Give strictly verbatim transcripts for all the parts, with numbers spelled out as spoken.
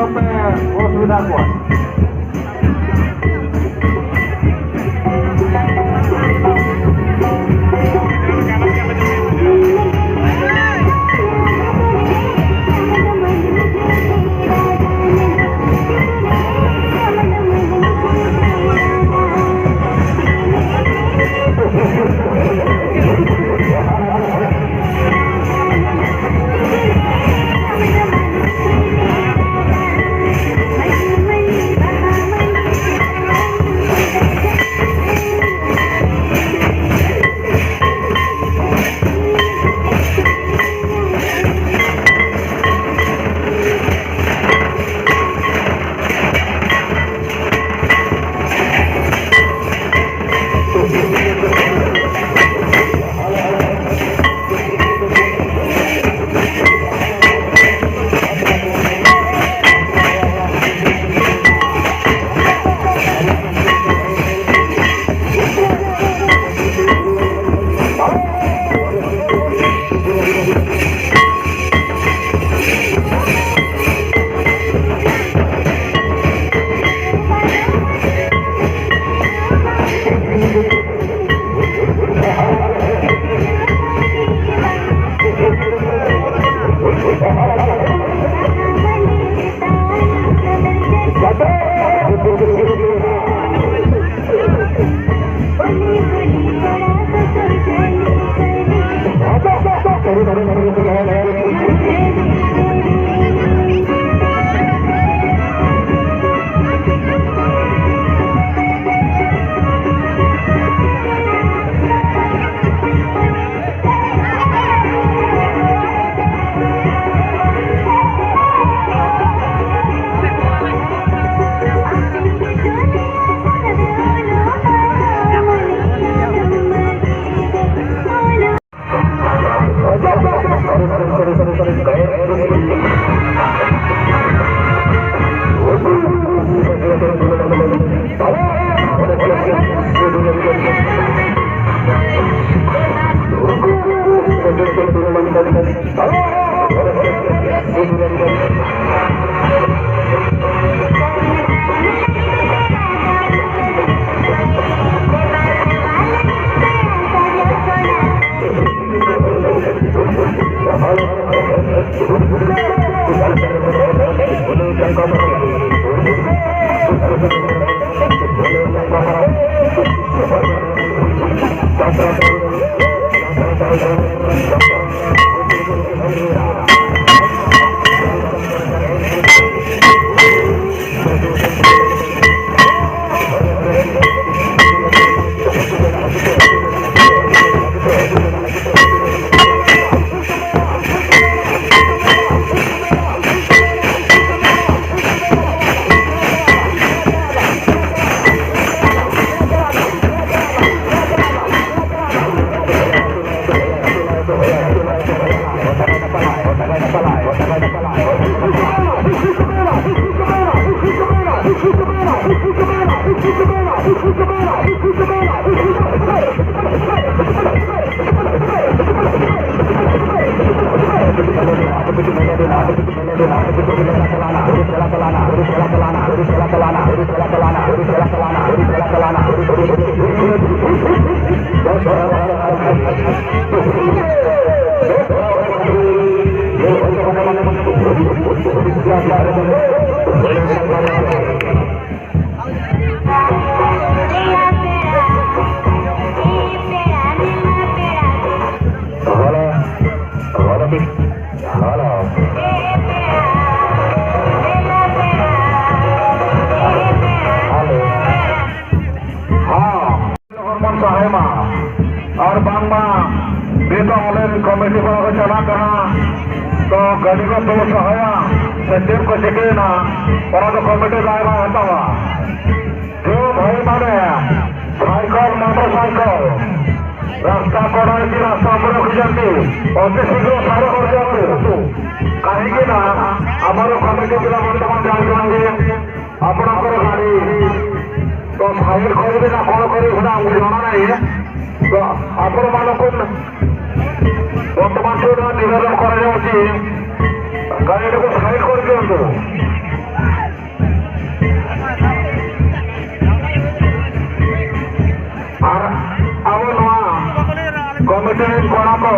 ᱚᱥᱩᱵᱤᱫᱷᱟ ᱠᱚᱣᱟ᱾ ᱦᱚᱲ ᱵᱚᱱ ᱥᱟᱦᱟᱭ ᱢᱟ᱾ ᱟᱨ ᱵᱟᱝᱢᱟ ᱱᱤᱛᱚᱜ ᱟᱞᱮ ᱠᱚᱢᱤᱴᱤ ᱠᱚᱲᱟ ᱠᱚ ᱪᱟᱞᱟᱜ ᱠᱟᱱᱟ, ᱛᱚ ᱜᱟᱹᱰᱤ ᱠᱚ ᱫᱩᱲᱩᱵ ᱥᱟᱦᱟᱭᱟ ᱥᱮ ᱪᱮᱫ ᱠᱚ ᱪᱤᱠᱟᱹᱭᱮᱱᱟ, ᱚᱱᱟ ᱫᱚ ᱠᱚᱢᱤᱴᱤ ᱫᱟᱭ ᱵᱟᱭ ᱦᱟᱛᱟᱣᱟ᱾ ᱡᱮ ᱵᱷᱟᱹᱭ ᱢᱟᱱᱮ ᱥᱟᱭᱠᱮᱞ, ᱢᱚᱴᱚᱨ ᱥᱟᱭᱠᱮᱞ, ରାସ୍ତା କଡ଼ରେ କି ରାସ୍ତା ଉପରେ ରଖିଛନ୍ତି, ଅତି ଶୀଘ୍ର ସାଇଡ୍ କରିଦିଅନ୍ତୁ। କାହିଁକି ନା ଆମର କମିଟି ପିଲା ବର୍ତ୍ତମାନ ଯାଉଛନ୍ତି, ଆପଣଙ୍କର ଗାଡ଼ି ତ ସାଇଡ୍ କରିବେ ନା କ'ଣ କରିବେ, ସେଟା ଆମକୁ ଜଣା ନାହିଁ। ତ ଆପଣମାନଙ୍କୁ ବର୍ତ୍ତମାନ ସୁଦ୍ଧା ନିବେଦନ କରାଯାଉଛି, ଗାଡ଼ିଟିକୁ ସାଇଡ୍ କରିଦିଅନ୍ତୁ। ᱟᱨ ᱟᱵᱚ ᱱᱚᱣᱟ ᱠᱚᱢᱤᱴᱤ ᱨᱮᱱ ᱠᱚᱲᱟ ᱠᱚ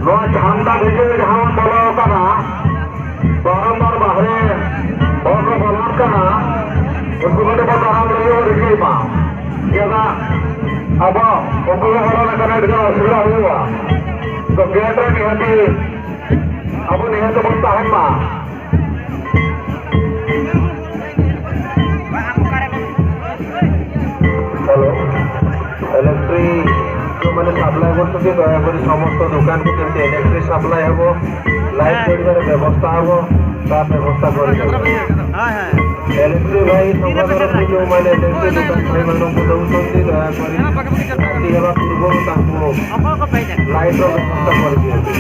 ᱱᱚᱣᱟ ᱡᱷᱟᱱᱰᱟ ᱵᱷᱤᱛᱤᱨ ᱨᱮ ᱡᱟᱦᱟᱸ ᱵᱚᱱ ᱵᱚᱞᱚ ᱟᱠᱟᱱᱟ, ᱵᱟᱨᱚᱢᱵᱟᱨ ᱵᱟᱦᱨᱮ ᱟᱵᱚ ᱩᱱᱠᱩ ᱠᱚ ᱵᱚᱞᱚ ᱞᱮᱱᱠᱷᱟᱱ ᱟᱹᱰᱤ ᱜᱟᱱ ᱚᱥᱩᱵᱤᱫᱷᱟ ᱦᱩᱭᱩᱜᱼᱟ᱾ ᱛᱚ ᱜᱮᱴ ᱨᱮ ᱱᱤᱦᱟᱹᱛᱤ ᱟᱵᱚ ᱱᱤᱦᱟᱹᱛ ᱵᱚᱱ ᱛᱟᱦᱮᱱ ᱢᱟ᱾ হ্যালো, ইলেকট্রিক মানে সাপ্লাই করতে, দয়া করে সমস্ত দোকানকে যেমনি ইলেকট্রিক সাপ্লাই ହେବ, ଲାଇଟ୍ ଜଳିବାର ବ୍ୟବସ୍ଥା ହେବ, ତା ବ୍ୟବସ୍ଥା କରିଦେବେ। ଇଲେକ୍ଟ୍ରି ଭାଇ, ସମାଜର ଯୋଉମାନେ ଇଲେକ୍ଟ୍ରି ଦୋକାନ ଭାଇମାନଙ୍କୁ ଦଉଛନ୍ତି, ଦୟାକରି ରାତି ହେବା ପୂର୍ବରୁ ତାଙ୍କୁ ଲାଇଟ୍ର ବ୍ୟବସ୍ଥା କରିଦିଅନ୍ତୁ।